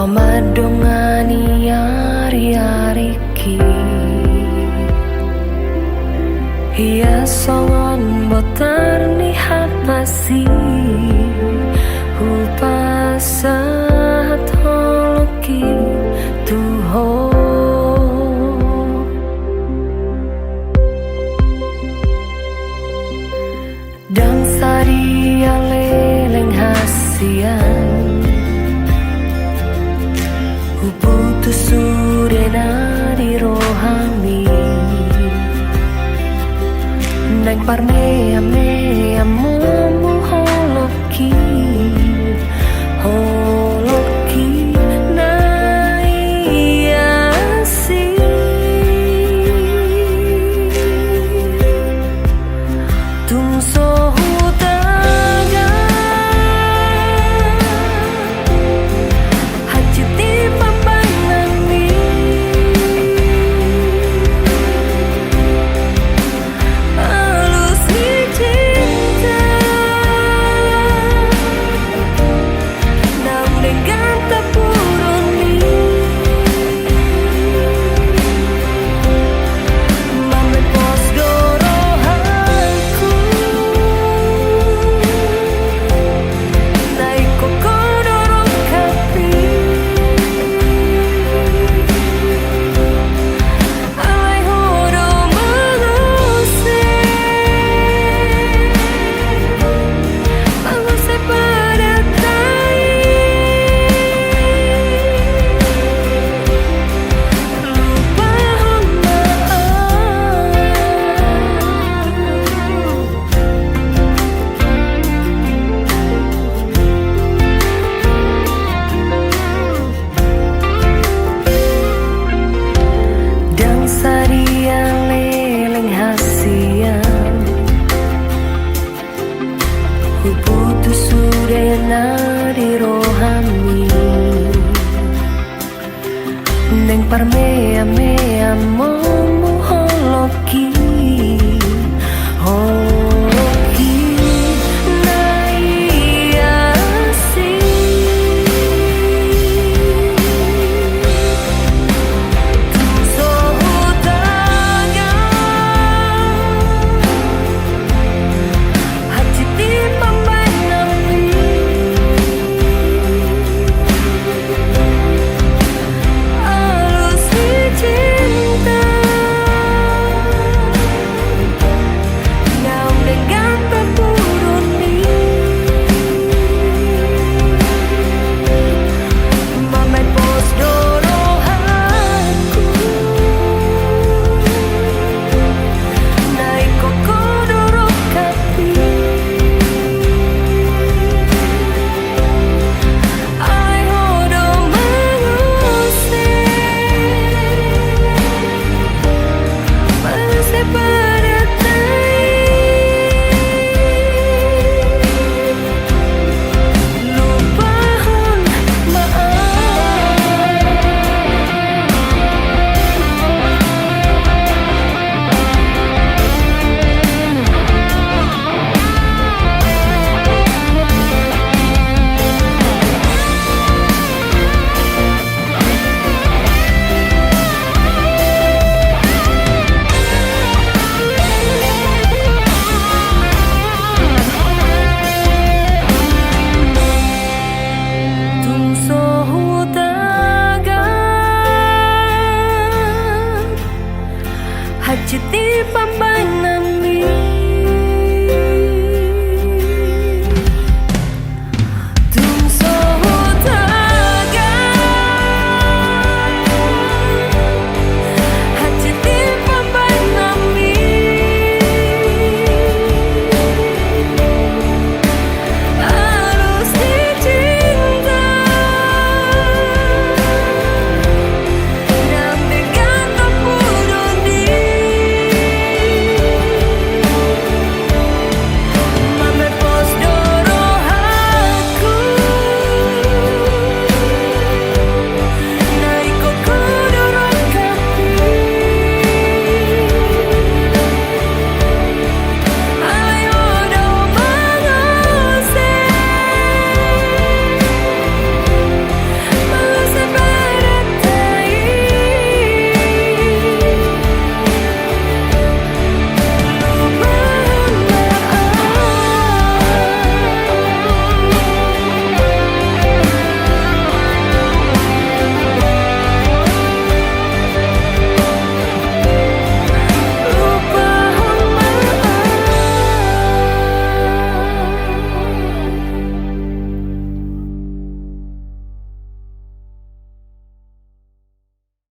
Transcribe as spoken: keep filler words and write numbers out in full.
Mandongani ari-ariki, ia songon botar ni hapasi, hupasahat holongki tu ho. Ndang sadia leleng hasian, huputus sudena di rohami. Naeng parmeam-meam monmu holongki, holongki na i asi. Tung so hutangihon hansit ni pambahenanmi, alus ni cinta naung denggan tapurun i, mamepos do rohangku. Na ingkon ho do rongkapmi, alai ho do mangose mangose pardata i. Lupahon ma au. Ndang sadia leleng hasian, huputus sudena di rohami. Naeng parmeam-meam monmu holongki,